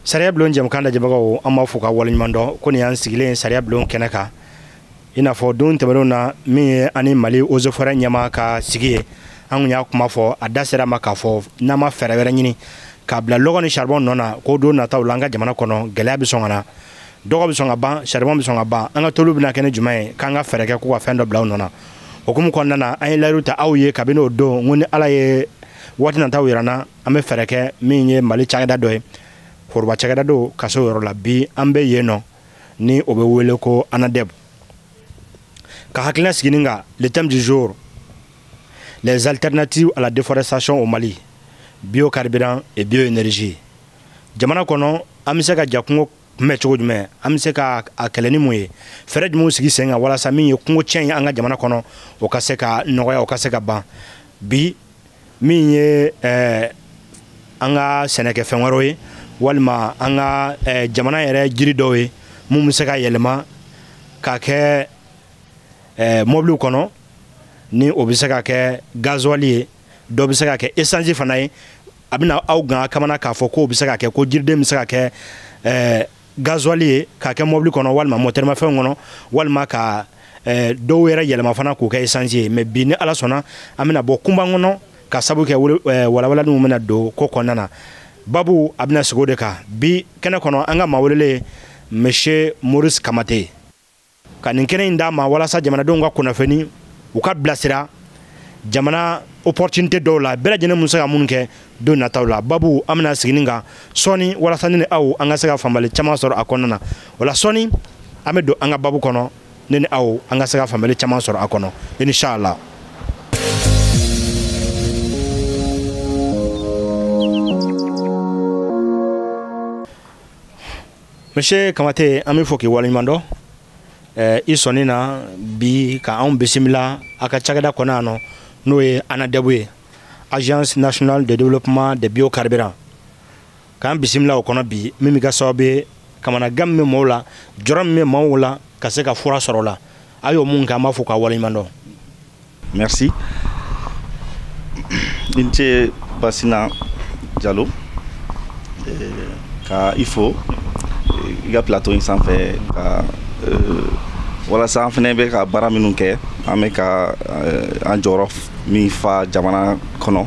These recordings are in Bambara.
Sariya bulon jɛmukan lajɛbagaw, an b'a fɔ ka waleɲuman dɔn ko nin y'an sigilen sariya bulon kɛnɛ kan. I n'a fɔ don tɛmɛnenw na, min ye ani Mali Eaux et Forêts ɲɛmaa ka sigi ye, an kun y'a kuma fɔ, a da sera ma k'a fɔ n'an ma fɛɛrɛ wɛrɛ ɲini k'a bila lɔgɔ ni charbon nɔ na, ko don nataw la an ka jamana kɔnɔ gɛlɛya bɛ sɔn ka na, dɔgɔ bɛ sɔn ka ban, charbon bɛ sɔn ka ban. An ka tolu bɛna kɛ ni jumɛn ye? K'an ka fɛɛrɛ kɛ k'u ka fɛn dɔ bila u nɔ na. Hukumu kɔnɔna na, an ye layiru ta aw ye kabini o don, n ko ni Ala ye waati nataw yira n na, an bɛ fɛɛrɛ kɛ min ye Mali cakɛda dɔ ye, foroba cakɛda don, ka se o yɔrɔ la. Bi an bɛ yen nɔ ni o bɛ wele ko ANADEB. Ka hakilina sigi nin kan, le thème du jour: les alternatives à la déforestation au Mali, biocarburant et bioénergie. Jamana kɔnɔ, an bɛ se ka ja kungo kunbɛn cogo jumɛn? An bɛ se ka a kɛlɛ ni mun ye? Fɛɛrɛ jumɛnw sigi sen kan walasa min ye kungo tiɲɛ ye an ka jamana kɔnɔ, o ka se ka nɔgɔya, o ka se ka ban? Bi min ye an ka sɛnɛkɛfɛn wɛrɛw ye, walima an ka jamana yɛrɛ jiri dɔw ye mun bɛ se ka yɛlɛma ka kɛ mɔbiliw kɔnɔ, ni o bɛ se ka kɛ gasoil ye, dɔ bɛ se ka kɛ essence fana ye. A bɛna aw gan kamana k'a fɔ k'o bɛ se ka kɛ, ko jiriden bɛ se ka kɛ gasoil ye k'a kɛ mɔbili kɔnɔ walima mɔtɛrimafɛnw kɔnɔ, walima ka dɔw yɛrɛ yɛlɛma fana k'o kɛ essence ye. Mais bi, ni Ala sɔnna, an bɛna bɔ kunba kɔnɔ ka sabu kɛ walawalaliw bɛna don ko kɔnɔna na. Babu a bɛna sigi o de kan bi kɛnɛ kɔnɔ. An ka maa welelen, monsieur Maurice Kamate, ka nin kɛnɛ in d'a ma walasa jamanadenw ka kunnafoni, u ka bilasira jamana opportunité dɔw la, bɛɛ lajɛlen mun se ka mun kɛ don nataw la. Babu an bɛna sigi nin kan sɔɔni walasa ne ni aw an ka se ka faamuyali caman sɔrɔ a kɔnɔna na. O la sɔɔni an bɛ don an ka babu kɔnɔ, ne ni aw an ka se ka faamuyali caman sɔrɔ a kɔnɔ, inshallah. Monsieur Kamate, an bɛ fɔ k'i waleɲuman dɔn i sɔnni na bi ka anw bisimila a ka cakɛda kɔnɔ yan nɔ, n'o ye ANADEB ye, Agence nationale de développement des biocarburants, k'an bisimila o kɔnɔ bi, min bɛ kɛ sababu ye kamanagan min bɛ maaw la, jɔrɔ min bɛ maaw la, ka se ka fura sɔrɔ o la. A y'o mun kɛ, an b'a fɔ k'a waleɲuman dɔn. Merci. I ni ce Basina Jalo, ka i fo i ka plateau in sanfɛ ka walasa an fɛnɛ bɛ ka baara minnu kɛ, an bɛ ka an jɔyɔrɔ min fa jamana kɔnɔ,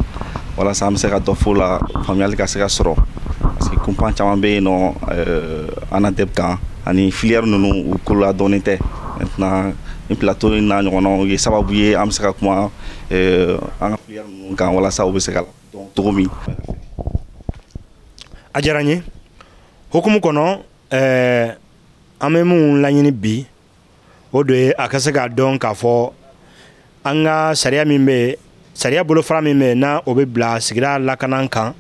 walasa an bɛ se ka dɔ fɔ o la, faamuyali ka se ka sɔrɔ, parce que kunpan caman bɛ yen nɔ ANADEB kan ani filière ninnu, u ko ladɔnnen tɛ. Maintenant, ni plateau in n'a ɲɔgɔnnaw ye sababu ye an bɛ se ka kuma an ka filière ninnu kan walasa u bɛ se ka dɔn cogo min. A diyara n ye. Hukumu kɔnɔ, an bɛ mun laɲini bi, o de ye a ka se k'a dɔn k'a fɔ an ka sariya min bɛ yen, sariya bolofara min bɛ yen, n'a o bɛ bila sigida lakana kan,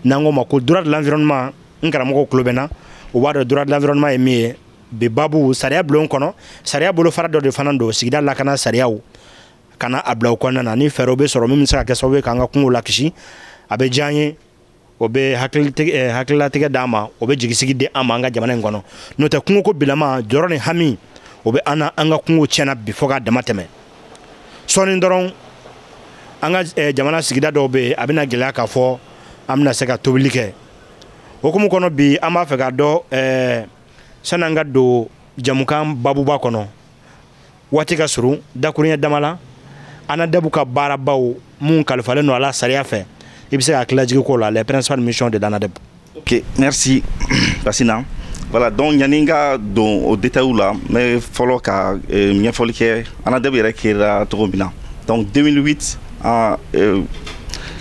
n'an k'o ma ko droit de l'environnement. N karamɔgɔw tulo bɛ n na, o b'a dɔn droit de l'environnement ye min ye. Bi babu, sariya bulon kɔnɔ, sariya bolofara dɔ de fana don, sigida lakana sariyaw, ka na a bila o kɔnɔna na, ni fɛɛrɛw bɛ sɔrɔ min bɛ se ka kɛ sababu ye k'an ka kungo lakisi, a bɛ diya an ye, o bɛ hakililatigɛ d'an ma, o bɛ jigisigi di an ma an ka jamana in kɔnɔ. N'o tɛ, kungoko bilama, jɔrɔ ni hami o bɛ an na. An ka kungo tiɲɛna bi fo k'a dama tɛmɛ. Sɔɔni dɔrɔn, an ka jamana sigida dɔw bɛ yen, a bɛna gɛlɛya k'a fɔ an bɛna se ka tobili kɛ. Hukumu kɔnɔ bi, an b'a fɛ k'a dɔn, sani an ka don jamukan babuba kɔnɔ, waati ka surun, dakuruɲɛ dama la, ANADEB ka baarabaw mun kalifalen don a la sariya fɛ, i bɛ se ka hakililajigin k'o la, les principales missions de l'ANADEB. Ok, merci Basina. Voilà, donc yanni n ka don o détail la, n bɛ fɔlɔ ka ɲɛfɔli kɛ ANADEB yɛrɛ kɛra cogo min na. Donc 2008,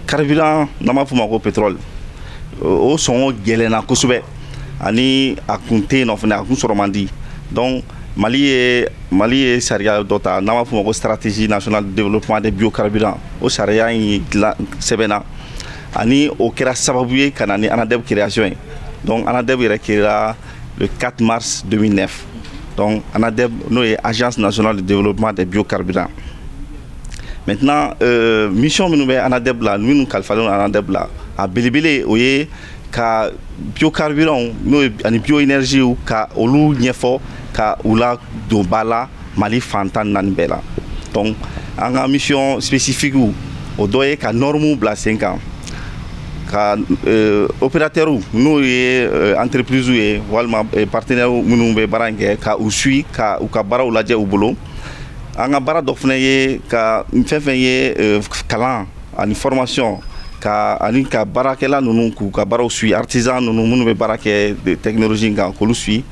carburant n'an b'a fɔ o ma ko pétrole, o sɔngɔ gɛlɛnna kosɛbɛ, ani a kun tɛ yen nɔ fɛnɛ, a kun sɔrɔ man di. Donc Mali ye sariya dɔ ta n'an b'a fɔ o ma ko stratégie nationale de développement des biocarburants. O sariya in dilan sɛbɛnna, ani o kɛra sababu ye ka na ni ANADEB création ye. Donc ANADEB yɛrɛ créera le 4 mars 2009. Donc ANADEB, n'o ye Agence nationale de développement des biocarburants. Maintenant, mission minnu bɛ ANADEB la, minnu kalifalen don ANADEB la, a belebele o ye ka biocarburants n'o ye ani bioénergie, ka olu ɲɛfɔ, ka u la don ba la Mali fan 14 bɛɛ la. Donc an ka mission spécifique, o dɔ ye ka normes bila sen kan, ka Ka opérateur n'o ye entreprise ye walima partenaire minnu bɛ baara in kɛ, ka u suit, ka u ka baaraw lajɛ u bolo. An ka baara dɔ fana ye ka fɛn fɛn ye kalan ani formation, ka ani ka baarakɛla ninnu k'u ka baaraw suit, artisan ninnu minnu bɛ baara kɛ technologie kan, k'olu suit.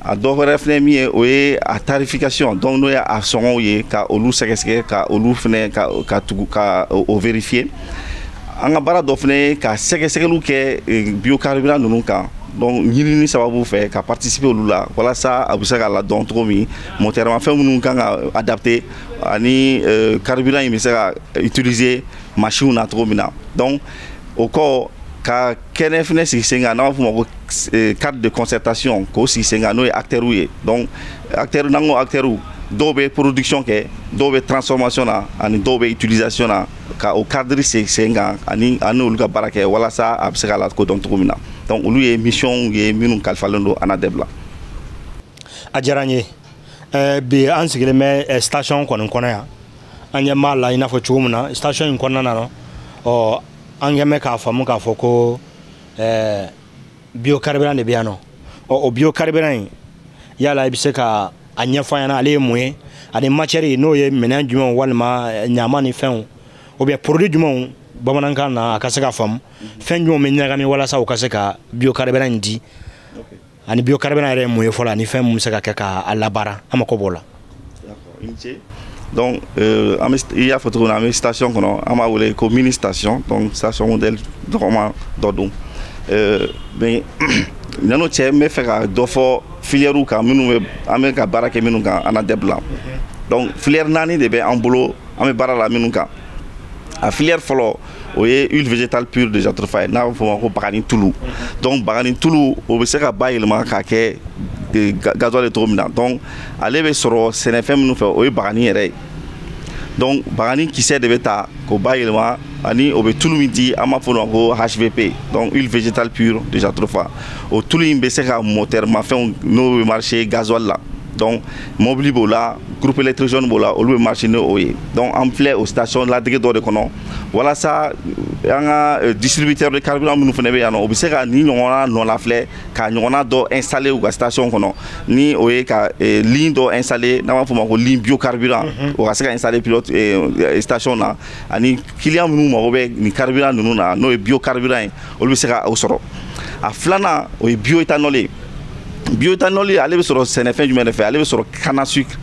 A dɔ wɛrɛ fana min ye, o ye a tarification, donc n'o ye a sɔngɔw ye, ka olu sɛgɛsɛgɛ, ka olu fana ka tugu ka o vérifier. An ka baara dɔ fana ye ka sɛgɛsɛgɛliw kɛ biocarburant ninnu kan, donc ɲinini sababu fɛ ka participer olu la, walasa a bɛ se ka ladɔn cogo min moteur mafɛn minnu kan ka adapter ani carburant in bɛ se ka utiliser machine na cogo min na. Donc o kɔ, ka kɛnɛ fɛnɛ sigi sen kan, n'an b'a fɔ o ma ko cadre de concertation, k'o sigi sen kan, n'o ye acteurs ye. Donc acteurs, n'an ko acteurs, dɔw bɛ production kɛ, dɔw bɛ transformation na, ani dɔw bɛ utilisation na, ka o cadre sigi sen kan ani olu ka baara kɛ, walasa a bɛ se ka lakodɔn cogo min na. Donc olu ye mission ye minnu kalifalen don ANADEB la. A diyara n ye. Bi an sigilen bɛ station kɔni kɔnɔ yan. An ɲɛ b'a la i n'a fɔ cogo min na station in kɔnɔna na, ɔ an kɛn bɛ k'a faamu k'a fɔ ko biocarburant de bɛ yan nɔ. Ɔ o biocarburant in, yala i bɛ se ka a ɲɛfɔ an ɲɛna, ale ye mun ye, ani matière n'o ye minɛn jumɛnw walima ɲama ni fɛnw ou bien produit jumɛnw, bamanankan na a ka se ka faamu, fɛn jumɛnw bɛ ɲagami walasa u ka se ka biocarburant in di, ani biocarburant yɛrɛ ye mun ye fɔlɔ, ani fɛn mun bɛ se ka kɛ k'a labaara, an mako b'o la. Donc an bɛ, i y'a fɔ cogo min na, an bɛ station kɔnɔ, an b'a wele ko mini station, donc station modèle dɔgɔman dɔ don. Mais yan'o cɛ, n bɛ fɛ ka dɔ fɔ filière kan minnu bɛ, an bɛ ka baara kɛ minnu kan ANADEB la. Donc filière naani de bɛ an bolo, an bɛ baara la minnu kan. A filière fɔlɔ, o ye huile végétale pure de jatropha ye, n'a bɛ fɔ o ma ko bagani tulu. Donc bagani tulu, o bɛ se ka bayɛlɛma k'a kɛ gasoil ye cogo min na. Donc ale bɛ sɔrɔ sɛnɛfɛn minnu fɛ, o ye bagani yɛrɛ ye. Donc bagani kisɛ de bɛ ta k'o bayɛlɛma, ani o bɛ tulu min di, an b'a fɔ o ma ko HVP, donc huile végétale pure de jatropha. O tulu in bɛ se ka moteur mafɛnw n'o bɛ marcher gasoil la, donc mobili b'o la, groupe électrogène b'o la, olu bɛ marcher ni o ye. Donc an filɛ o station ladege dɔ de kɔnɔ, walasa an ka distributeur de carburant minnu fana bɛ yan nɔ, o bɛ se ka nin ɲɔgɔnna nɔ filɛ ka ɲɔgɔnna dɔ installer u ka station kɔnɔ, ni o ye ka ligne dɔ installer, n'an b'a fɔ o ma ko ligne biocarburant, o ka se ka installer pilote station na, ani client minnu mago bɛ nin carburant ninnu na, n'o ye biocarburant ye, olu bɛ se ka o sɔrɔ. A filanan, o ye bioéthanol ye. Bioéthanol, ale bɛ sɔrɔ sɛnɛfɛn jumɛn de fɛ? Ale bɛ sɔrɔ canne à sucre,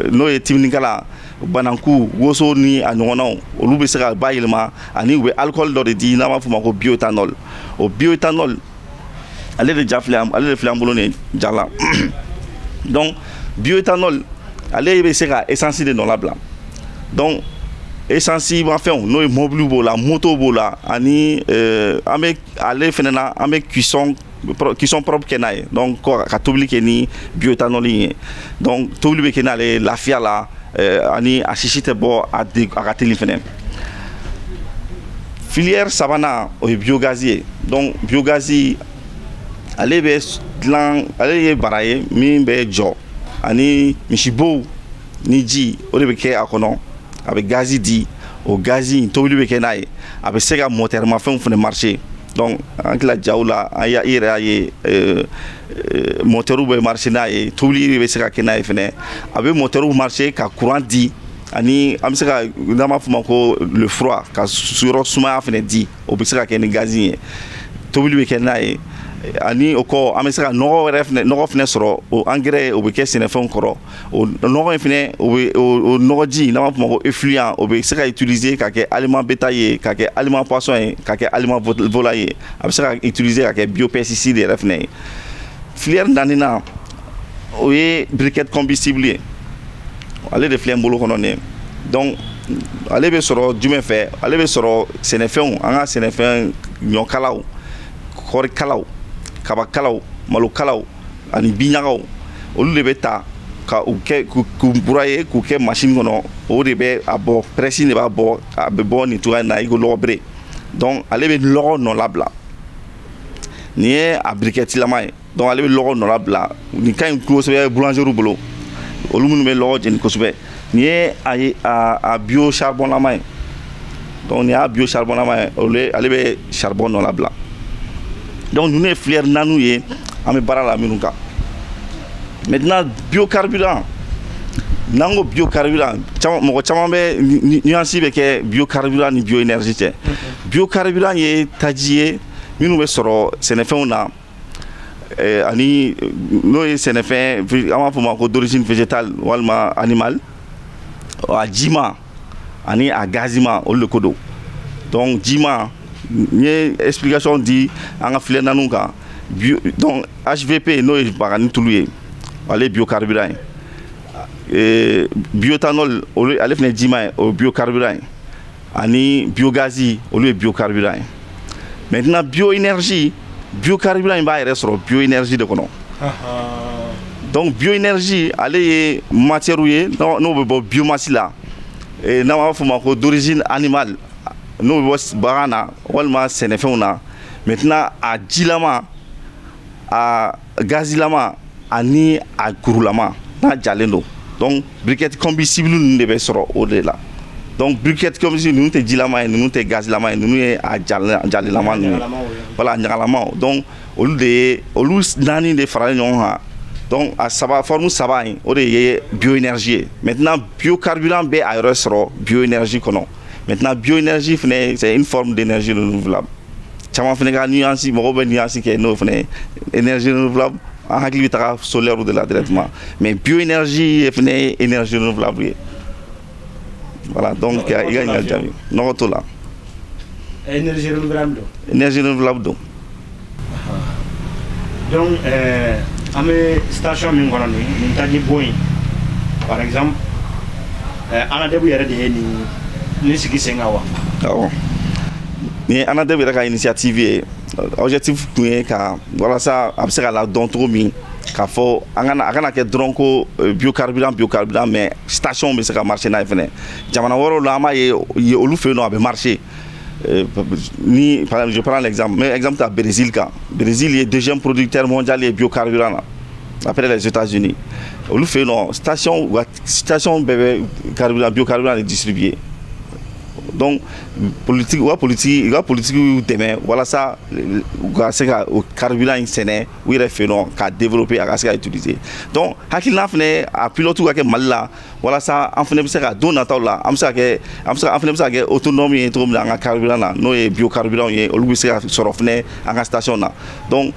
n'o ye timinikala, bananku, woso ni a ɲɔgɔnnaw. Olu bɛ se ka bayɛlɛma, ani u bɛ alcool dɔ de di, n'an b'a fɔ o ma ko bioéthanol. O bioéthanol, ale de ja filɛ, ale de filɛ an bolo nin ja la. Donc bioéthanol, ale bɛ se ka essence de nɔ labila. Donc essence mafɛnw, n'o ye mobili b'o la, moto b'o la, ani an bɛ ale fɛnɛ na, an bɛ cuisson propre kɛ n'a ye, donc ka tobili kɛ ni bioéthanol in ye. Donc tobili bɛ kɛ n'ale ye lafiya la, ani a sisi tɛ bɔ, a de a ka teli fɛnɛ. Filière sabanan, o ye biogaz ye. Donc biogaz, ale bɛ dilan, ale ye bara ye min bɛ jɔ, ani misibow ni ji, o de bɛ kɛ a kɔnɔ. A bɛ gazi di, o gazi in, tobili bɛ kɛ n'a ye, a bɛ se ka moteur mafɛnw fana marcher. Donc an tila jaw la, an i yɛrɛ y'a ye, moteur bɛ marcher n'a ye, tobili bɛ se ka kɛ n'a ye fɛnɛ. A bɛ moteur marcher ka courant di, ani an bɛ se ka, n'an b'a fɔ o ma ko le froid, ka yɔrɔ sumaya fɛnɛ di, o bɛ se ka kɛ ni gazi ye, tobili bɛ kɛ n'a ye. Ani o kɔ, an bɛ se ka nɔgɔ wɛrɛ fɛnɛ, nɔgɔ fɛnɛ sɔrɔ, o engrais, o bɛ kɛ sɛnɛfɛnw kɔrɔ. O nɔgɔ in fɛnɛ, o bɛ o nɔgɔji, n'an b'a fɔ o ma ko effluent, o bɛ se ka utiliser ka kɛ aliment bétail ye, ka kɛ aliment poisson ye, ka kɛ aliment volaille ye. A bɛ se ka utiliser ka kɛ biopesticide yɛrɛ fɛnɛ ye. Filière naaninan, o ye briquette combustible ye. Ale de filɛ n bolo kɔnɔ nin ye. Donc ale bɛ sɔrɔ jumɛn fɛ? Ale bɛ sɔrɔ sɛnɛfɛnw, an ka sɛnɛfɛn, ɲɔkalaw, kɔɔrikalaw, kabakalaw, malokalaw ani binɲagaw, olu de bɛ ta ka u kɛ k'u broyer, k'u kɛ machine kɔnɔ. O de bɛ a bɔ, presse de b'a bɔ, a bɛ bɔ nin cogoya in na i ko lɔgɔ bere. Donc ale bɛ lɔgɔ nɔ labila. Nin ye a briquette lama ye. Donc ale bɛ lɔgɔ nɔ labila. Nin ka ɲi kosɛbɛ boulangerie bolo, olu minnu bɛ lɔgɔ jeni kosɛbɛ. Nin ye a bio charbon lama ye. Donc nin y'a biocharbonnama ye, ale bɛ charbon nɔ labila. Donc ninnu ye filière naani ye an bɛ baara la minnu kan. Maintenant, biocarburant, n'an ko biocarburant, mɔgɔ caman bɛ nuance bɛ kɛ biocarburant ni bioénergie cɛ. Biocarburant ye taji ye minnu bɛ sɔrɔ sɛnɛfɛnw na, ani n'o ye sɛnɛfɛn, an b'a fɔ o ma ko d'origine végétale walima animale, a jima ani a gazima, olu de ko don. Donc jima, n ye explication di an ka filière naaniw kan. Donc HVP, n'o ye bagani tulu ye, ale ye biocarburant ye. Bioéthanol, olu ale fana ye jima ye, o ye biocarburant ye, ani biogazi, olu ye biocarburant ye. Maintenant, bioénergie, biocarburant in b'a yɛrɛ sɔrɔ bioénergie de kɔnɔ. Donc bioénergie, ale ye matière ye n'o bɛ bɔ biomasse la, n'an b'a fɔ o ma ko d'origine animale, n'o bɛ bɔ bagan na walima sɛnɛfɛnw na. Maintenant, a jilama, a gazilama ani a kurulama n'a jalen don. Donc briquette combustible ninnu de bɛ sɔrɔ o de la. Donc briquette combustible ninnu tɛ jilama ye, ninnu tɛ gazilama ye, ninnu ye a jalilama ninnu ye, voilà, ɲagalamaw. Donc olu de ye, olu naani de faralen ɲɔgɔn kan. Donc a saba, forme saba in, o de ye bioénergie ye. Maintenant, biocarburant bɛ a yɛrɛ sɔrɔ bioénergie kɔnɔ. Maintenant, bioénergie fɛnɛ, c'est une forme d'énergie renouvelable. Caman fɛnɛ ka nuance, mɔgɔw bɛ nuance kɛ n'o fɛnɛ ye énergie renouvelable, an hakili bɛ taga solaire de la directement, mais bioénergie ye fɛnɛ ye énergie renouvelable ye. Voilà, donc i ka ɲininkali jaabi, nɔgɔ t'o la. Énergie renouvelable don. Énergie renouvelable don. Donc an bɛ station min kɔnɔ, nin taji bon in, par exemple, ANADEB yɛrɛ de ye nin sigi sen kan wa? Awɔ, nin ye ANADEB yɛrɛ ka initiative ye. Objectif tun ye ka walasa a bɛ se ka ladɔn cogo min k'a fɔ an kana a kana kɛ dɔrɔn ko biocarburant, mais station bɛ se ka marcher n'a ye fɛnɛ. Jamana wɛrɛw la, an b'a ye olu fɛ yen nɔ, a bɛ marcher. Ni par exemple, je prends l'exemple, mais exemple ta Brésil kan. Brésil ye deuxième producteur mondial ye biocarburant na après les États-Unis. Olu fɛ yen nɔ, station, u ka station bɛɛ bɛ carburant, biocarburant de distribuer. Donc politique, u ka politique y'u dɛmɛ walasa u ka se ka o carburant in sɛnɛ u yɛrɛ fɛ yen nɔ, k'a développer, a ka se ka utiliser. Donc hakilina fɛnɛ, a pilote ka kɛ Mali la walasa an fɛnɛ bɛ se ka don nataw la, an bɛ se ka kɛ an bɛ se an fɛnɛ bɛ se ka kɛ autonome ye cogo min na an ka carburant na, n'o ye biocarburant ye, olu bɛ se ka sɔrɔ fɛnɛ an ka station na. Donc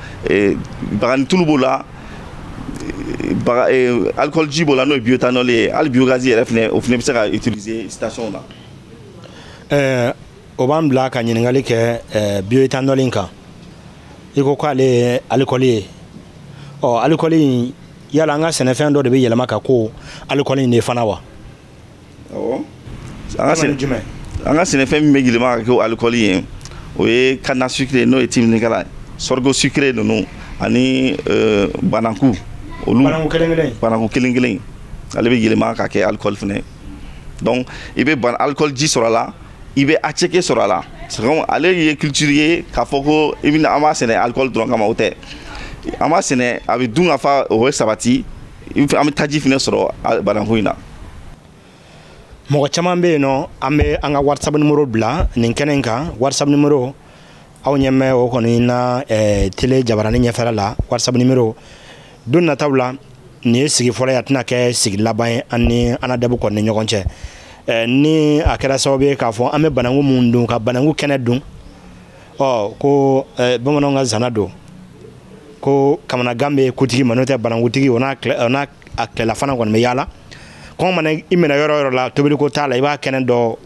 bagani tulu b'o la, baga alcool ji b'o la, n'o ye bioéthanol ye, hali biogaz yɛrɛ fɛnɛ, o fɛnɛ bɛ se ka utiliser station na. O b'an bila ka ɲininkali kɛ bioéthanol in kan. I ko k'ale ye alikɔli ye. Ɔ, alikɔli in, yala an ka sɛnɛfɛn dɔ de bɛ yɛlɛma ka ko alikɔli in de fana wa? Awɔ, an ka sɛnɛfɛn min bɛ yɛlɛma ka kɛ alikɔli ye, o ye canne à sucre, n'o ye timinikala ye, sorgho sucré ninnu ani bananku olu. Bananku kelen kelen. Bananku kelen kelen, ale bɛ yɛlɛma ka kɛ alikɔli fɛnɛ. Donc i bɛ alcool ji sɔrɔ a la, i bɛ attiéké sɔrɔ a la. C'est comme ale ye culture ye k'a fɔ ko i bɛna an b'a sɛnɛ alcool dɔrɔn kama, o tɛ. An b'a sɛnɛ, a bɛ dun ka fa, o bɛ sabati, an bɛ taji fɛnɛ sɔrɔ bananku in na. Mɔgɔ caman bɛ yen nɔ, an bɛ an ka WhatsApp numéro bila nin kɛnɛ in kan. WhatsApp numéro, aw ɲɛ bɛ o kɔni na télé jabaranin ɲɛfɛla la. WhatsApp numéro, don nataw la, nin ye sigi fɔlɔ ye, a tɛna kɛ sigi laban ye an ni ANADEB kɔni ni ɲɔgɔn cɛ. Ni a kɛra sababu ye k'a fɔ an bɛ bananku mun dun, ka bananku kɛnɛ dun, ɔ ko bamananw ka zana don ko kamanagan bɛ kutigi ma, n'o tɛ banankutigi o n'a a tilelafana kɔni bɛ yaala. Kɔngɔ mana i minɛ yɔrɔ o yɔrɔ la, tobiliko t'a la, i b'a kɛnɛ dɔ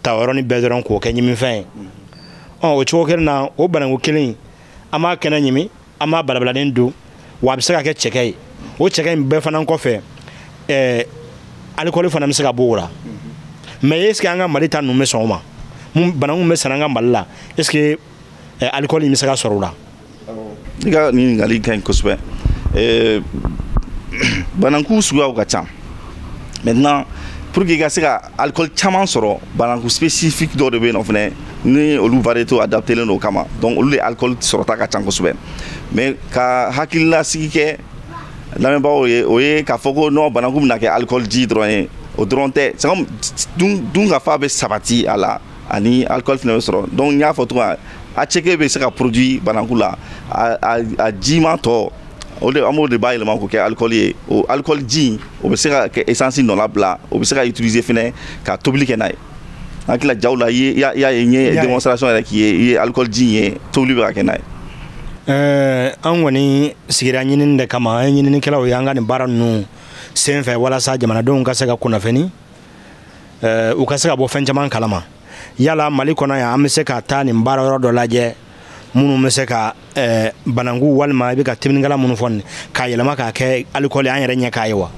ta o yɔrɔnin bɛɛ dɔrɔn k'o kɛ ɲimifɛn ye. Ɔ, o cogo kelen na, o bananku kelen, an b'a kɛnɛ ɲimi, an b'a balabalalen dun, wa a bɛ se ka kɛ cɛkɛ ye. O cɛkɛ in bɛɛ fana kɔfɛ, alikɔli fana bɛ se ka bɔ o la. Mais est ce que an ka Mali ta ninnu bɛ sɔn o ma? Mun bananku bɛ sɛnɛ an ka Mali la, est ce que alikɔli in bɛ se ka sɔrɔ o la? I ka nin ɲininkali ka ɲi kosɛbɛ. Bananku suguyaw ka ca. Maintenant, pour que i ka se ka alcool caman sɔrɔ, bananku spécifique dɔw de bɛ yen nɔ fɛnɛ, ni olu variétés adapté len don o kama. Donc olu de alcool sɔrɔta ka ca kosɛbɛ. Mais ka hakililasigi kɛ lamɛnbagaw ye, o ye k'a fɔ ko non, bananku bɛna kɛ alcool ji dɔrɔn ye, o dɔrɔn tɛ. C'est comme dun ka fa bɛ sabati a la. Ani alcool fana bɛ sɔrɔ. Donc n y'a fɔ cogo min, attiéké bɛ se ka produit bananku la, a jiman tɔ, o de an b'o de bayɛlɛma k'o kɛ alcool ye. O alcool ji, o bɛ se ka kɛ essence nɔ labila, o bɛ se ka utiliser fɛnɛ ka tobili kɛ n'a ye. Hakili la jaw la, i y'a ye, n ye démonstration yɛrɛ k'i ye, i ye alcool ji ye, tobili bɛ ka kɛ n'a ye. An kɔni sigira ɲinini de kama, an ye ɲininikɛlaw ye an ka nin baara ninnu sen fɛ, walasa jamanadenw ka se ka kunnafoni, u ka se ka bɔ fɛn caman kalama. Yala Mali kɔnɔ yan, an bɛ se ka taa nin baara yɔrɔ dɔ lajɛ minnu bɛ se ka bananku walima i bɛ ka timinikala minnu fɔ nin k'a yɛlɛma k'a kɛ alikɔli, an yɛrɛ ɲɛ k'a ye wa?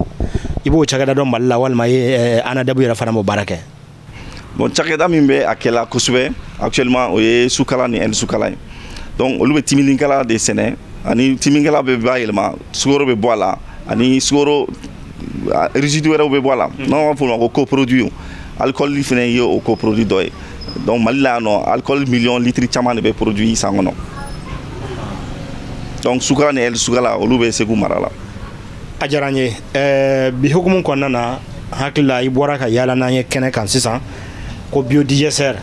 I b'o cakɛda dɔn Mali la, walima i ANADEB yɛrɛ fana b'o baara kɛ? Bon, cakɛda min bɛ a kɛla kosɛbɛ actuellement, o ye Sukala ni Sukala ye. Donc olu bɛ timinikala de sɛnɛ, ani timinikala bɛ bayɛlɛma, sukaro bɛ bɔ a la, ani sukaro résidu wɛrɛw bɛ bɔ a la, n'an b'a fɔ o ma ko coproduit. Alcool fana ye o coproduit dɔ ye. Donc Mali la yan nɔ, alcool miliyɔn litiri caman de bɛ produit san kɔnɔ. Donc Sukala ni Sukala, olu bɛ Segu mara la. A diyara n ye. Bi hukumu kɔnɔna na, hakili la i bɔra ka yaala n'an ye kɛnɛ kan sisan ko biodigesteur,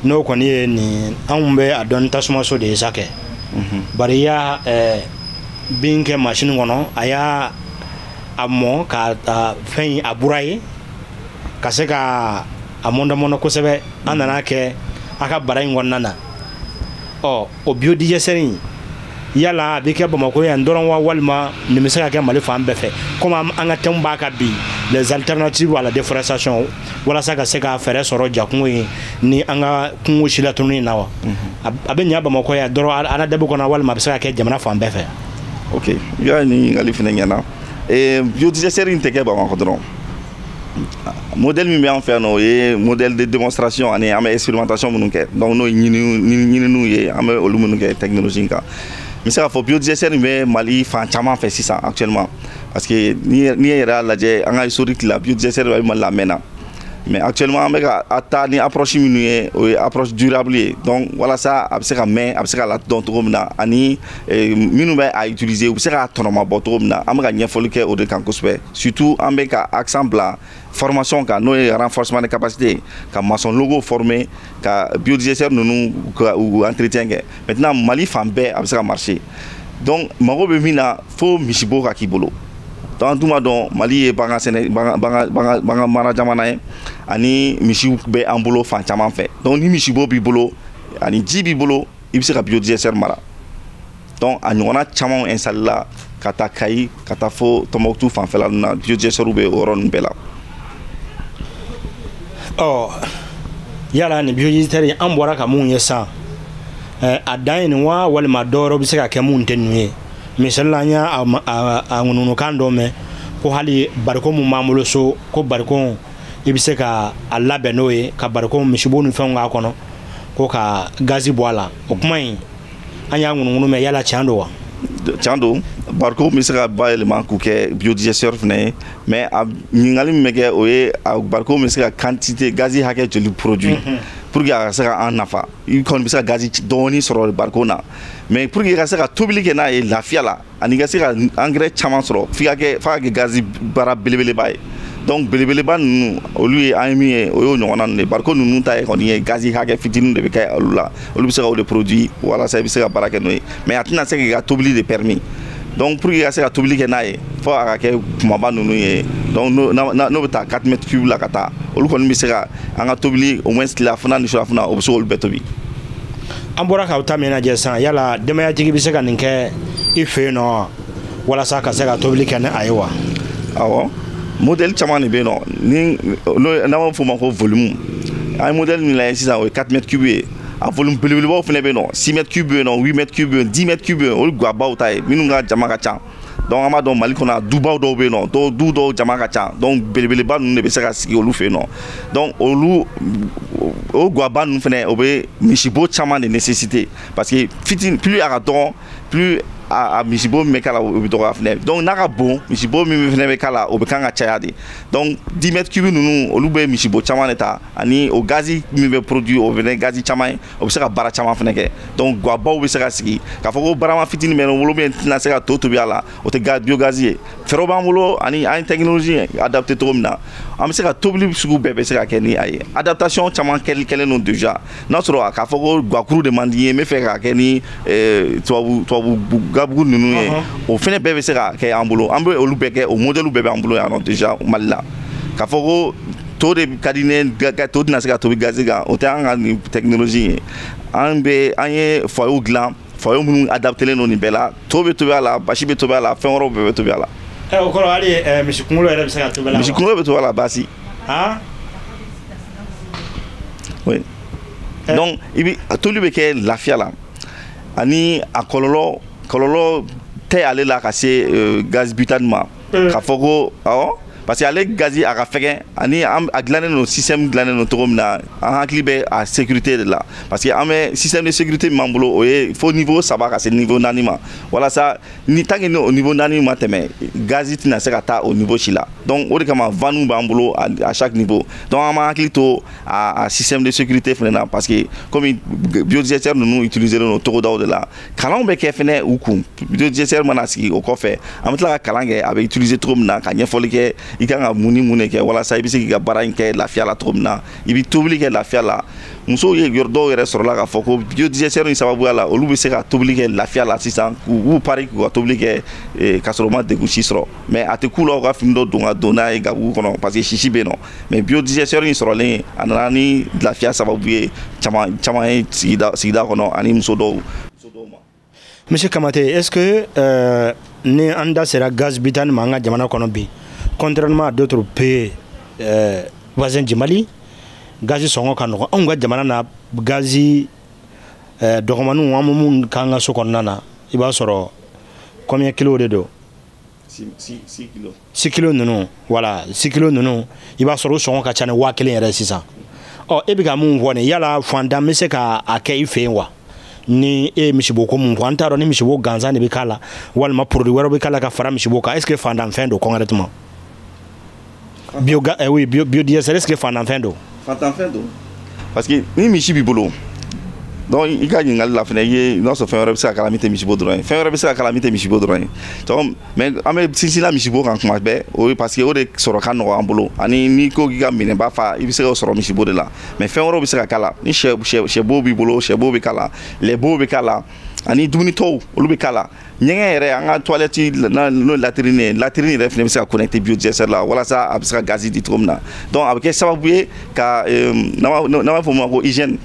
n'o kɔni ye nin, anw bɛ a dɔn ni tasumaso de ye sa kɛ. Bari i y'a bin kɛ masini kɔnɔ, a y'a a mɔ ka fɛn a bura ye ka se ka a mɔndɔ kosɛbɛ. An nana kɛ a ka bara in kɔnɔna na. Ɔ, o biodigesteur in, yala a bɛ kɛ Bamakɔ yan dɔrɔn wa, walima nin bɛ se ka kɛ Mali fan bɛɛ fɛ, komi an ka thème b'a kan bi, les alternatives à la déforestation, walasa ka se ka fɛɛrɛ sɔrɔ jakungo in ni an ka kungo silatununi na wa? A bɛ ɲa Bamakɔ yan dɔrɔn ANADEB kɔnɔ, walima a bɛ se ka kɛ jamana fan bɛɛ fɛ? Ok, i ka nin ɲininkali fana ɲɛna. Biodigesteur in tɛ kɛ Bamakɔ dɔrɔn. Modèle min bɛ an fɛ yan nɔ, o ye modèle de démonstration, ani an bɛ expérimentation minnu kɛ. Donc n'o ye ɲininiw ye, an bɛ olu minnu kɛ technologie in kan. N bɛ se k'a fɔ biodigesteur in bɛ Mali fan caman fɛ sisan actuellement, parce que n'i yɛrɛ y'a lajɛ an ka historique la, biodigesteur bɛ Mali la a mɛnna. Mais actuellement, an bɛ ka taa ni approche minnu ye, o ye approche durable ye. Donc walasa a bɛ se ka mɛn, a bɛ se ka ladɔn cogo min na, ani minnu bɛ a utiliser, u bɛ se k'a tɔnɔmabɔ cogo min na, an bɛ ka ɲɛfɔli kɛ o de kan kosɛbɛ. Surtout an bɛ ka accent bila formation kan, n'o ye renforcement de capacité, ka maçon locaux former ka biodigesteur ninnu ka u entretien kɛ. Maintenant, Mali fan bɛɛ a bɛ se ka marcher. Donc mago bɛ min na, fo misibo ka k'i bolo. Donc an dun b'a dɔn, Mali ye bagan sɛnɛ, bagan mara jamana ye, ani misiw bɛ an bolo fan caman fɛ. Donc ni misibo b'i bolo ani ji b'i bolo, i bɛ se ka biodigesteur mara. Donc a ɲɔgɔnna caman installé la ka taa Kayi, ka taa fo Tɔnbɔkutu fanfɛla ninnu na, biodigesteur bɛ o yɔrɔ ninnu bɛɛ la. Ɔ, yala nin biodigesteur in, an bɔra ka mun ye sisan, a dan ye nin wa, walima dɔ wɛrɛ bɛ se ka kɛ mun tɛ ninnu ye? Misali la, an y'a a ŋunuŋunukan dɔ mɛn ko hali bariko mun b'an bolo so, ko bariko i bɛ se ka a labɛn n'o ye, ka bariko misibo ni fɛnw k'a kɔnɔ, ko ka gazi bɔ a la. O kuma in, an y'a ŋunuŋunu mɛn, yala tiɲɛ don wa? Tiɲɛ don, bariko bɛ se ka bayɛlɛma k'u kɛ biodigesteur fana ye. Mais a ɲininkali min bɛ kɛ, o ye a bariko bɛ se ka quantité gazi hakɛ joli produit pour que a ka se ka an nafa? I kɔni bɛ se ka gazi dɔɔni sɔrɔ bariko na, mais pour que i ka se ka tobili kɛ n'a ye lafiya la, ani i ka se ka engrais caman sɔrɔ, f'i ka kɛ f'a ka kɛ gazi baara belebeleba ye. Donc belebeleba ninnu, olu ye an ye min ye, o y'o ɲɔgɔnna ninnu de. Bariko ninnu ta ye kɔni ye gazi hakɛ fitinin de bɛ kɛ olu la, olu bɛ se ka o de produit walasa i bɛ se ka baara kɛ n'o ye, mais a tɛna se k'i ka tobili de permis. Donc pour que i ka se ka tobili kɛ n'a ye, fo a ka kɛ kumaba ninnu ye. Donc n'o bɛ taa 4 mètres cubes la ka taa, olu kɔni bɛ se ka an ka tobili au moins tilelafana ni surafana, o bɛ se k'olu bɛɛ tobi. An bɔra k'aw ta min lajɛ sisan, yala denbayatigi bɛ se ka nin kɛ i fɛ yen nɔ walasa ka se ka tobili kɛ ni a ye wa? Awɔ, modèle caman de bɛ yen nɔ, ni n'an b'a fɔ o ma ko volume. An ye modèle min lajɛ sisan, o ye 4 mètres cubes ye. A volume belebelebaw fana bɛ yen nɔ, 6 mètres cubes bɛ yen nɔ, 8 mètres cubes bɛ yen, 10 mètres cubes bɛ yen. Olu gabaw ta ye minnu ka jama ka ca. Donc an b'a dɔn Mali kɔnɔ, dubaw dɔw bɛ yen nɔ, dɔw du dɔw jama ka ca, donc belebeleba ninnu de bɛ se ka sigi olu fɛ yen nɔ. Donc olu o gaba ninnu fana, o bɛ misibo caman de nécessité, parce que fitinin, plus a ka dɔgɔ, plus A misibo min bɛ k'a la, o bɛ dɔgɔya fɛnɛ. Donc n'a ka bon, misibo min fɛnɛ bɛ k'a la, o bɛ kan ka caya de. Donc 10 mètres cubes ninnu, olu bɛ misibo caman de ta, ani o gazi min bɛ produit, o fɛnɛ gazi caman ye, o bɛ se ka baara caman fɛnɛ kɛ. Donc guwabaw bɛ se ka sigi k'a fɔ ko barama fitinin bɛ n bolo min tɛna se ka to tobi a la, o tɛ biogazi ye. Fɛɛrɛw b'an bolo ani an ye technologie adapté cogo min na, an bɛ se ka tobili sugu bɛɛ bɛ se ka kɛ ni a ye. Adaptation caman kɛlen don déjà. N'a sɔrɔ k'a fɔ ko guwakuru de man di n ye, n bɛ fɛ k'a kɛ ni tubabu gabugu ninnu ye, o fɛnɛ bɛɛ bɛ se ka kɛ an bolo. An bɛ olu bɛɛ kɛ, o modèle bɛɛ b'an bolo yan nɔ déjà Mali la. K'a fɔ ko to de ka di ne, to tɛna se ka tobi gazi kan, o tɛ an ka nin technologie ye. An bɛ an ye foyer dilan, foyer minnu adaptélen don nin bɛɛ la. To bɛ tobi a la, basi bɛ tobi a la, fɛn wɛrɛw bɛɛ bɛ tobi a la. O kɔrɔ hali misi kunkolo yɛrɛ bɛ se ka tobi a la. Misi kunkolo bɛ tobi a la, basi. Han. Oui. Donc i bɛ tobili bɛ kɛ lafiya la, ani a kɔlɔlɔ tɛ ale la ka se gaz butane ma. K'a fɔ ko awɔ, parce que ale gazi a ka fɛgɛn, ani a dilannen don, système dilannen don cogo min na, an hakili bɛ a sécurité de la, parce que an bɛ système de sécurité min b'an bolo, o ye fo niveau 3 ka se niveau 4 ma, walasa ni tant que o niveau 4 ma tɛmɛ, gazi tɛna se ka taa o niveau si la. Donc o de kama vannes b'an bolo à chaque niveau. Donc an b'an hakili to a système de sécurité fɛnɛ na, parce que komi biodigesteur ninnu utiliser don togodaw de la, kalanw bɛ kɛ fɛnɛ u kun. Biodigesteur mana sigi, o kɔfɛ an bɛ tila ka kalan kɛ a bɛ utiliser cogo min na, ka ɲɛfɔli kɛ i kan ka mun ni mun de kɛ walasa i bɛ se k'i ka baara in kɛ lafiya la cogo min na, i bɛ tobili kɛ lafiya la. Musow ye yɔrɔ dɔw yɛrɛ sɔrɔla k'a fɔ ko biodigesteur in sababuya la, olu bɛ se ka tobili kɛ lafiya la sisan, k'u b'u pari k'u ka tobili kɛ k'a sɔrɔ u ma degun si sɔrɔ. Mais a tɛ k'u la u ka fini dɔ don ka don n'a ye gabugu kɔnɔ, parce que sisi bɛ yen nɔ. Mais biodigesteur in sɔrɔlen, a nana ni lafiya sababu ye caman caman ye sigida kɔnɔ ani muso dɔw ma. Monsieur Kamate, est-ce que ni an da sera gaz butane ma an ka jamana kɔnɔ bi, contrairement à d'autres pays voisins du Mali, gazi sɔngɔ ka nɔgɔn anw ka jamana na? Gazi dɔgɔmaninw, an bɛ mun k'an ka so kɔnɔna na, i b'a sɔrɔ combien kilo de don? 6 kilos. 6 kilos ninnu, voilà, 6 kilos ninnu, i b'a sɔrɔ o sɔngɔ ka ca ni 1000 yɛrɛ sisan. Ɔ, e bɛ ka mun fɔ nin, yala fantan bɛ se ka a kɛ i fɛ yen wa? Ni e ye misibo ko mun fɔ, an t'a dɔn ni misibo gansan de bɛ k'a la walima produit wɛrɛ bɛ k'a la ka fara misibo kan. Est ce que fantan fɛn don concrètement? Bio, oui, biodiesel, est ce que fantan fɛn don? Fantan fɛn don, parce que ni misi b'i bolo. Donc i ka ɲininkali la fɛnɛ, i ye n'a sɔrɔ fɛn wɛrɛ bɛ se ka k'a la min tɛ misibo dɔrɔn ye, fɛn wɛrɛ bɛ se ka k'a la min tɛ misibo dɔrɔn ye. Donc mais an bɛ sinsin la misibo kan kuma bɛɛ, o ye parce que o de sɔrɔ ka nɔgɔ an bolo, ani n'i ko k'i ka minɛnba fa, i bɛ se k'o sɔrɔ misibo de la. Mais fɛn wɛrɛw bɛ se ka k'a la. Ni sɛbo b'i bolo, sɛbo bɛ k'a la, lɛbo bɛ k'a la, ani dumuni tɔw olu bɛ k'a la. Ɲɛgɛn yɛrɛ, an ka toilette n'o ye latrine ye, latrine yɛrɛ fɛnɛ bɛ se ka connecter biodigesteur la walasa a bɛ se ka gazi di cogo min na. Donc a bɛ kɛ sababu ye ka, n'an b'a fɔ o ma ko hygiène,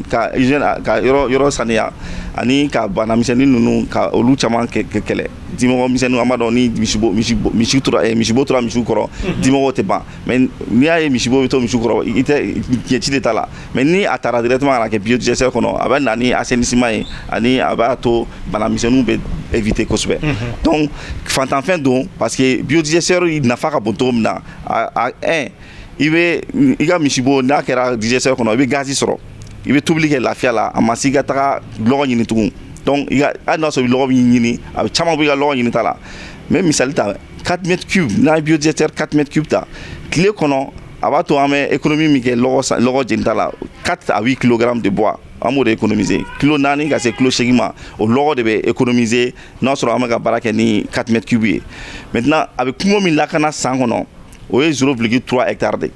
ka hygiène, ka yɔrɔ saniya, ani ka banamisɛnnin ninnu ka olu caman kɛlɛ. Dimɔgɔ misɛnninw, an b'a dɔn ni misibo misibo misi tora, misibo tora misiw kɔrɔ, dimɔgɔw tɛ ban. Mais n'i y'a ye misibo bɛ to misiw kɔrɔ, i tɛ ɲɛci de t'a la. Mais ni a taara directement ka na kɛ biodigesteur kɔnɔ, a bɛ na ni assainissement ye, ani a b'a to banamisɛnninw bɛ éviter kosɛbɛ. Donc fantanfɛn don, parce que biodigesteur nafa ka bon cogo min na, a un, i bɛ i ka misibo n'a kɛra digesteur kɔnɔ, i bɛ gazi sɔrɔ, i bɛ tobili kɛ lafiya la, a ma se i ka taga lɔgɔ ɲini tugun. Donc i ka, hali n'a sɔrɔ i bɛ lɔgɔ min ɲini, a bɛ caman bɔ i ka lɔgɔ ɲini ta la. N bɛ misali ta, 4 mètres cubes, n'a ye biodigesteur 4 mètres cubes ta tile kɔnɔ, a b'a to an bɛ économie min kɛ lɔgɔ jeni ta la, 4 à 8 kilogrammes de bois, an b'o de économiser, kilo 4 ka se kilo 8 ma, o lɔgɔ de bɛ économiser n'a sɔrɔ an bɛ ka baara kɛ ni 4 mètres cubes ye. Maintenant a bɛ kungo min lakana san kɔnɔ, o ye 0,3 hectare de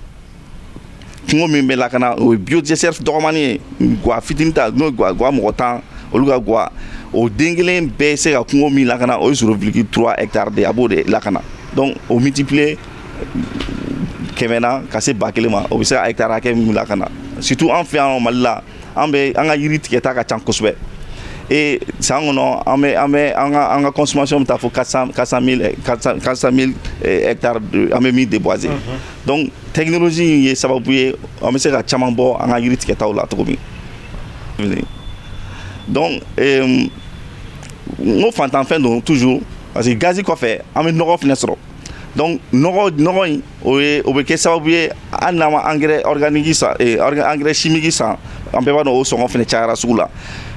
kungo min bɛ lakana. O ye biodigesteur dɔgɔmani ye, guwa fitinin ta, n'o ye guwa mɔgɔ 10 olu ka guwa, o den kelen bɛɛ se ka kungo min lakana, o ye 0,3 hectare de, a b'o de lakana. Donc o multiplier 100 na ka se 1000 ma, o bɛ se ka hectare hakɛ min lakana. Surtout an fɛ yan Mali la, an bɛ an ka yiri tigɛta ka ca kosɛbɛ. Et san kɔnɔ, an bɛ an ka consommation bɛ taa fo 400 000 hectares, an bɛ min déboiser. Donc technologie in ye sababu ye an bɛ se ka caman bɔ an ka yiri tigɛtaw la cogo min. Donc n ko fantanfɛn don toujours, parce que gazi kɔfɛ an bɛ nɔgɔ fɛnɛ sɔrɔ. Donc nɔgɔ in, o ye o bɛ kɛ sababu ye, hali n'an ma engrais organique san, engrais chimique san, an bɛɛ b'a dɔn o sɔngɔ fɛnɛ cayara sugu la.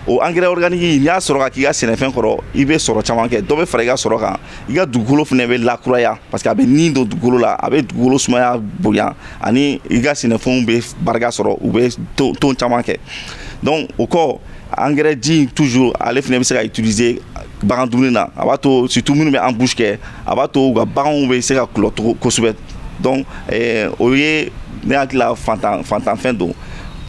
O engrais organique, n'i y'a sɔrɔ ka k'i ka sɛnɛfɛn kɔrɔ, i bɛ sɔrɔ caman kɛ. Dɔ bɛ fara i ka sɔrɔ kan, i ka dugukolo fana bɛ lakuraya, parce que a bɛ nin don dugukolo la, a bɛ dugukolo sumaya bonya, ani i ka sɛnɛfɛnw bɛ barika sɔrɔ, u bɛ ton caman kɛ. Donc o kɔ, engrais ji toujours, ale fana bɛ se ka utiliser bagan dumuni na. A b'a to, surtout minnu bɛ embouche kɛ, a b'a to u ka baganw bɛ se ka kulɔ cogo kosɛbɛ. Donc o ye ne hakili la fantanfɛn don.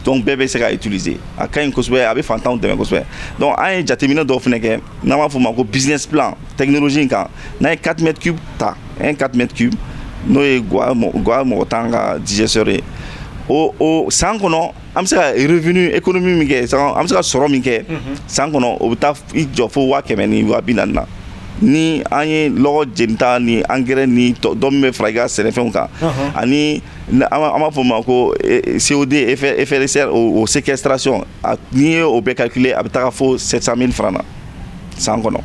Donc bɛɛ bɛ se ka utiliser, a ka ɲi kosɛbɛ, a bɛ fantanw dɛmɛ kosɛbɛ. Donc an ye jateminɛ dɔw fana kɛ, n'an b'a fɔ o ma ko business plan technologie in kan. N'an ye 4 mètres cubes ta, un 4 mètres cubes, n'o ye gwa mɔgɔ 10 ka digesteur ye, o san kɔnɔ an bɛ se ka revenu économie min kɛ, an bɛ se ka sɔrɔ min kɛ san kɔnɔ, o bɛ taa i jɔ fo 140 ni 200 000 na. Ni an ye lɔgɔ jenita ni engrais ni dɔ min bɛ fara i ka sɛnɛfɛnw kan, ani an b'a fɔ o ma ko CO2, effet de serre, o séquestration, n'i ye o bɛɛ calculer, a bɛ taga fo 700 000 francs na san kɔnɔ.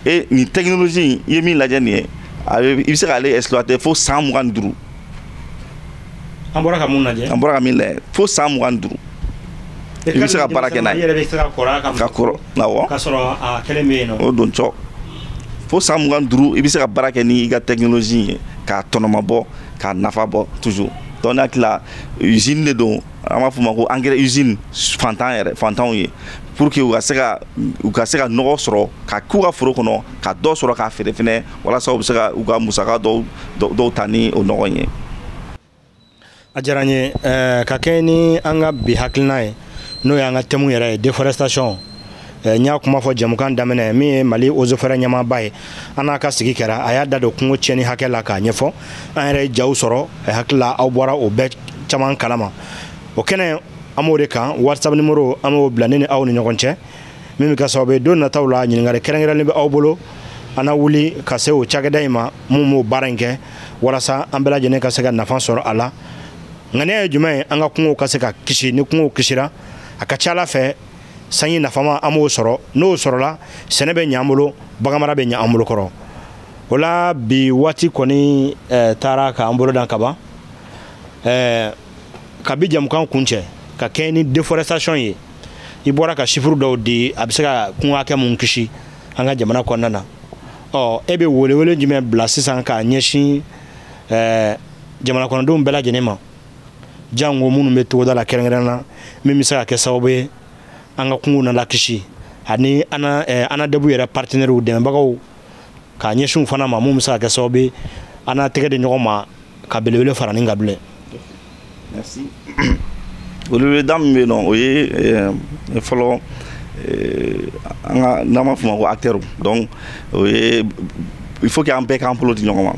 Et nin technologie, i ye min lajɛ nin ye, i bɛ se k'ale exploiter fo san 25. An bɔra ka mun lajɛ? An bɔra ka min lajɛ, fo san 25. I bɛ se ka baara kɛ n'a ye. I yɛrɛ bɛ se ka kɔrɔ a kan. Ka kɔrɔ, awɔ. Ka sɔrɔ a kelen bɛ yen nɔ. O don cɔ. Fo san 25, i bɛ se ka baara kɛ ni i ka technologie ye, k'a tɔnɔmabɔ, k'a nafa bɔ toujours. Donc ne hakili la, usine de don, an b'a fɔ o ma ko engrais usine fantan yɛrɛ, fantanw ye, pour que u ka se ka nɔgɔ sɔrɔ ka k'u ka foro kɔnɔ, ka dɔ sɔrɔ k'a feere fɛnɛ, walasa u bɛ se ka u ka musaka dɔw ta ni o nɔgɔ in ye. A diyara n ye. Ka kɛ ni an ka bi hakilina ye, n'o y'an ka thème yɛrɛ ye, déforestation. N y'a kuma fɔ jɛmukan daminɛ, min ye Mali eaux et forêts ɲɛmaaba ye, an n'a ka sigi kɛra, a y'a da don kungo tiɲɛni hakɛ la k'a ɲɛfɔ. An yɛrɛ ye jaw sɔrɔ, hakili la aw bɔra o bɛɛ caman kalama. O kɛnɛ an b'o de kan, WhatsApp numéro an b'o bila ne ni aw ni ɲɔgɔn cɛ, min bɛ kɛ sababu ye don nataw la ɲininkali kɛrɛnkɛrɛnnen bɛ aw bolo, an na wuli ka se o cakɛda in ma mun b'o baara in kɛ, walasa an bɛɛ lajɛlen ka se ka nafa sɔrɔ a la. Ŋaniya ye jumɛn ye? An ka kungow ka se ka kisi. Ni kungow kisira, a ka ca ala fɛ sanji nafama an b'o sɔrɔ. N'o sɔrɔla, sɛnɛ bɛ ɲɛ an bolo, baganmara bɛ ɲɛ an bolo kɔrɔ. O la bi waati kɔni taara k'an bolo dan kaban. Kabi jamukan kuncɛ ka kɛ ni déforestation ye, i bɔra ka chiffre dɔw di, a bɛ se ka kungo hakɛ mun kisi an ka jamana kɔnɔna na. Ɔ, e bɛ welewele jumɛn bila sisan k'a ɲɛsin jamana kɔnɔdenw bɛɛ lajɛlen ma, jango minnu bɛ togoda la kɛrɛnkɛrɛnnen na, min bɛ se ka kɛ sababu ye an ka kungo na lakisi, ani ANADEB yɛrɛ partenaires dɛmɛbagaw k'a ɲɛsin u fana ma, mun bɛ se ka kɛ sababu ye an n'a tɛgɛ di ɲɔgɔn ma ka belebele fara nin kan bilen? Merci. Weleweleda min bɛ yen nɔ, o ye fɔlɔ, an ka n'an b'a fɔ o ma ko acteurs. Donc o ye, il faut que an bɛɛ k'an bolo di ɲɔgɔn ma.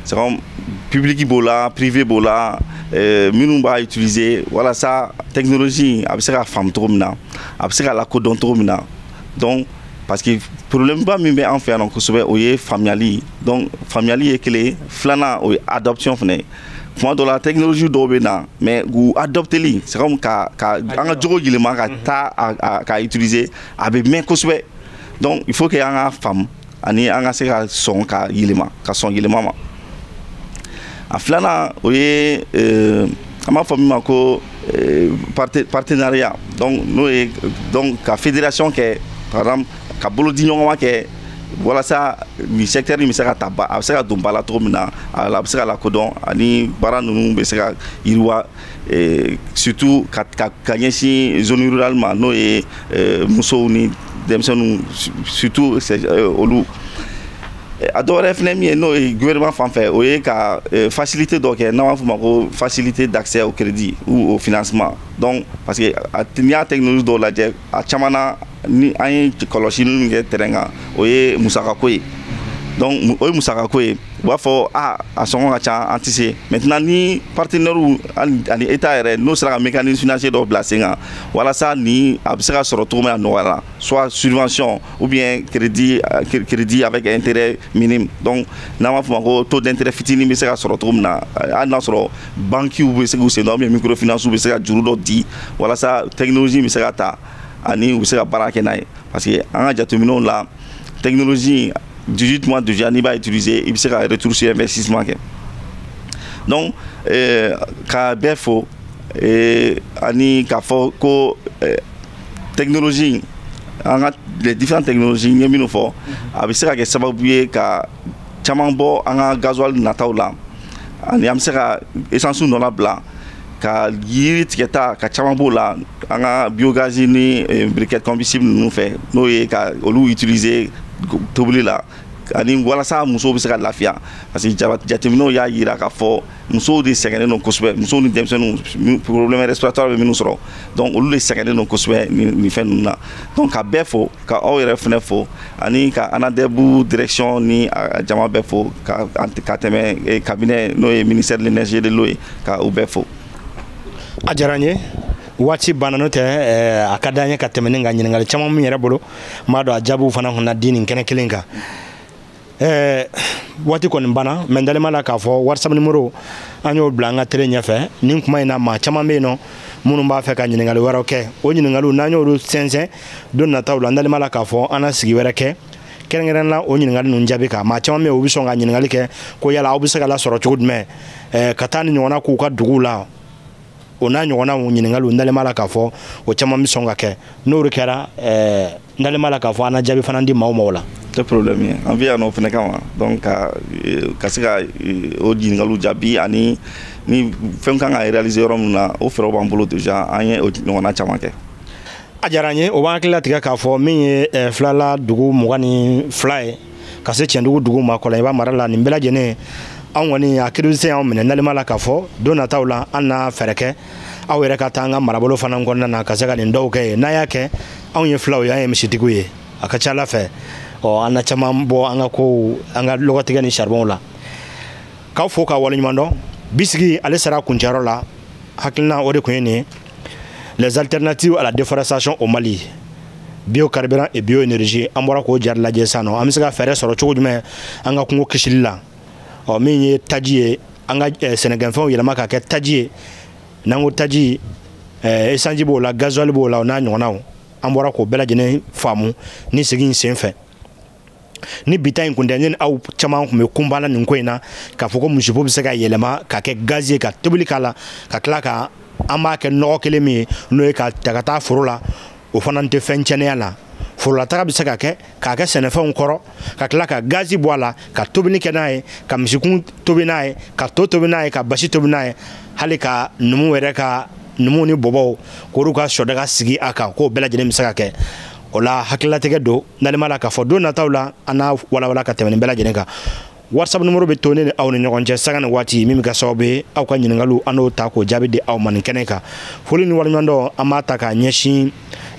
C'est comme public b'o la, privé b'o la, minnu b'a utiliser, walasa technologie a bɛ se ka faamu cogo min na, a bɛ se ka lakodɔn cogo min na. Donc parce que problème ba min bɛ an fɛ yan nɔ kosɛbɛ, o ye faamuyali. Donc faamuyali ye kelen ye, filanan o ye adoption fana ye. Tuma dɔ la technologie dɔw bɛ na, mais u adopteli, c'est comme ka an ka jogo yɛlɛma ka taa ka utiliser, a bɛ mɛn kosɛbɛ. Donc il faut que an ka faamu ani an ka se ka sɔn ka yɛlɛma, ka sɔn yɛlɛma ma. A filanan o ye, an b'a fɔ min ma ko partenariat. Donc n'o ye, donc ka fédération kɛ, par exemple ka bolo di ɲɔgɔn ma kɛ, walasa nin secteur in bɛ se ka ta ba, a bɛ se ka don ba la cogo min na, a bɛ se ka lakodɔn, ani baara ninnu bɛ se ka yiriwa, surtout ka ɲɛsin zone rurale ma, n'o ye musow ni denmisɛnninw, surtout olu. A dɔ wɛrɛ fɛnɛ min ye, n'o ye gouvernement fan fɛ, o ye ka facilité dɔ kɛ, n'an b'a fɔ o ma ko facilité d'accès au crédit ou au financement. Donc parce que n'i y'a technologie dɔw lajɛ, a caman na, ni an ye kɔlɔsili min kɛ terrain kan, o ye musakako ye. Donc o ye musakako ye, u b'a fɔ a sɔngɔ ka ca, an tɛ se. Maintenant ni partenaires ani état yɛrɛ n'o sera ka mécanisme financier dɔw bila sen kan, walasa ni a bɛ se ka sɔrɔ cogo min na nɔgɔya la, soit subvention ou bien crédit avec intérêt minime. Donc n'an b'a fɔ o ma ko taux d'intérêt fitinin bɛ se ka sɔrɔ cogo min na, hali n'a sɔrɔ banques bɛ se k'u sen don, ou bien microfinance bɛ se ka juru dɔ di, walasa technologie bɛ se ka ta ani u bɛ se ka baara kɛ n'a ye. Parce que an ka jateminɛw la, technologie 18 mois déjà, n'i b'a utiliser, i bɛ se ka retour sur investissement kɛ. Donc ka bɛɛ fo, ani k'a fɔ ko Technologie, an ka les différentes technologies n ye minnu fɔ, a bɛ se ka kɛ sababu ye ka caman bɔ an ka gasoil nataw la, ani an bɛ se ka essence nɔna bila, ka yiri tigɛta ka caman b'o la, an ka biogaz ni briquette combustible ninnu fɛ, n'o ye ka olu utiliser tobili la, ani walasa musow bɛ se ka lafiya, parce que jateminɛw y'a yira k'a fɔ musow de sɛgɛnnen don kosɛbɛ, musow ni denmisɛnninw, problème respiratoire bɛ minnu sɔrɔ, donc olu de sɛgɛnnen don kosɛbɛ nin fɛn ninnu na. Donc ka bɛɛ fo, ka aw yɛrɛ fɛnɛ fo, ani ka ANADEB direction ni a jama bɛɛ fo, ka tɛmɛ cabinet n'o ye ministère de l'énergie et de l'eau ye, ka u bɛɛ fo. A diyara n ye. Waati banna, n'o tɛ a ka d'an ye ka tɛmɛ ni ka ɲininkali caman min yɛrɛ bolo, n b'a dɔn a jaabiw fana kun na di nin kɛnɛ kelen kan. Waati kɔni banna, mɛ n dalen b'a la k'a fɔ WhatsApp numéro an y'o bila an ka télé ɲɛfɛ nin kuma in na. Maa caman bɛ yen nɔ minnu b'a fɛ ka ɲininkali wɛrɛw kɛ, o ɲininkaliw n'an y'olu sɛnsɛn don nataw la, n dalen b'a la k'a fɔ an na sigi wɛrɛ kɛ kɛrɛnkɛrɛnnen la o ɲininkali ninnu jaabi kan. Maa caman bɛ yen, u bɛ sɔn ka ɲininkali kɛ ko yala aw bɛ se ka lasɔrɔ cogo jumɛn ka taa ni ɲɔgɔnna k'u ka duguw la, o n'a ɲɔgɔnnaw ɲininkaliw, n dalen b'a la k'a fɔ o caman bɛ sɔn ka kɛ. N'o de kɛra, n dalen b'a la k'a fɔ an na jaabi fana di maaw ma o la. Tɛ problème ye, an bɛ yan nɔ fɛnɛ kama, donc ka se ka o ɲininkaliw jaabi, ani ni fɛn kan ka réaliser yɔrɔ min na, o fɛɛrɛw b'an bolo déjà, an ye o ɲɔgɔnna caman kɛ. A diyara n ye. O b'an hakili latigɛ k'a fɔ min ye filala dugu 22 ye ka se Tiɲɛdugu dugu ma Kɔlɔnjɛba mara la, nin bɛɛ lajɛlen anw kɔni a curiosité y'anw minɛ. N dalen b'a la k'a fɔ don nataw la an na fɛɛrɛ kɛ aw yɛrɛ ka taa an ka marabolo fana kɔnɔna na ka se ka nin dɔw kɛ yen. N'a y'a kɛ, anw ye filaw ye, an ye misitigiw ye, a ka ca ala fɛ ɔ an na caman bɔ an ka kow, an ka lɔgɔtigɛ ni saribɔnw la. K'aw fo k'a waleɲuman dɔn. Bisigi ale sera kuncɛyɔrɔ la. Hakilina o de tun ye nin ye: les alternatives à la déforestation au Mali, biocarburant et bioénergie. An bɔra k'o jari lajɛ sisan nɔ, an bɛ se ka fɛɛrɛ sɔrɔ cogo jumɛn an ka kungo kisili la. Ɔ min ye taji ye, an ka sɛnɛkɛfɛnw yɛlɛma ka kɛ taji ye. N'an ko taji, essence b'o la, gasoil b'o la, o n'a ɲɔgɔnnaw, an bɔra k'o bɛɛ lajɛlen faamu ni sigi in sen fɛ. Ni bi ta in kun tɛ, ne ni aw caman tun bɛ kunba la nin ko in na, k'a fɔ ko misibo bɛ se ka yɛlɛma ka kɛ gazi ye, ka tobili k'a la, ka tila ka an b'a kɛ nɔgɔ kelen min ye, n'o ye ka ta ka taa foro la, o fana tɛ fɛn cɛnniya la. Forolataga bɛ se ka kɛ k'a kɛ sɛnɛfɛnw kɔrɔ, ka tila ka gazi bɔ a la, ka tobili kɛ n'a ye, ka misikun tobi n'a ye, ka to tobi n'a ye, ka basi tobi n'a ye, hali ka numu yɛrɛ ka numuw ni bɔbɔw k'olu ka sɔdaga sigi a kan, k'o bɛɛ lajɛlen bɛ se ka kɛ o la. Hakililatigɛ don, n'ale la k'a fɔ don nataw la an n'a walawala ka tɛmɛ nin bɛɛ lajɛlen kan. WhatsApp numéro bɛ to ne ni aw ni ɲɔgɔn cɛ sanga ni waati, min bɛ kɛ sababu ye aw ka ɲininkaliw an n'o ta k'o jaabi di aw ma nin kɛnɛ kan. Foli ni waleɲumandɔn an b'a ta k'a ɲɛsin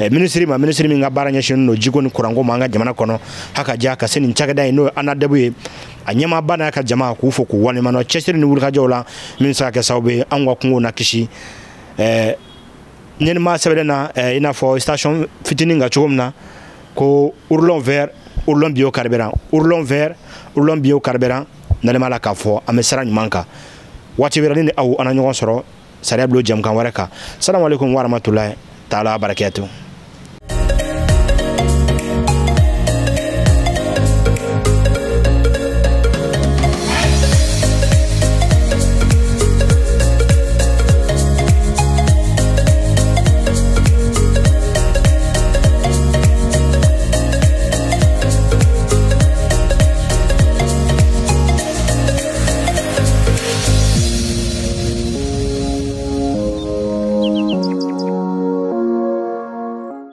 minisiri ma, minisiri min ka baara ɲɛsinnen don jiko ni kuranko ma an ka jamana kɔnɔ, haka ja ka se nin cakɛda in, n'o ye ANADEB ye, a ɲɛmaaba n'a ka jama, k'u fo k'u waleɲumandɔn cɛsiri ni wulikajɔw la min bɛ se ka kɛ sababu ye anw ka kungow na kisi. Ɲɛnima sɛbɛnnen na i n'a fɔ station fitinin kan cogo min na ko roulons vert, roulons biocarburant, roulons vert, roulons biocarburant. N'ale la k'a fɔ an bɛ sira ɲuman kan. Waati wɛrɛ ni aw an na ɲɔgɔn sɔrɔ sariya bulon jɛmukan wɛrɛ kan. Salamu aleykum wa rahmatulahi taala barakatu.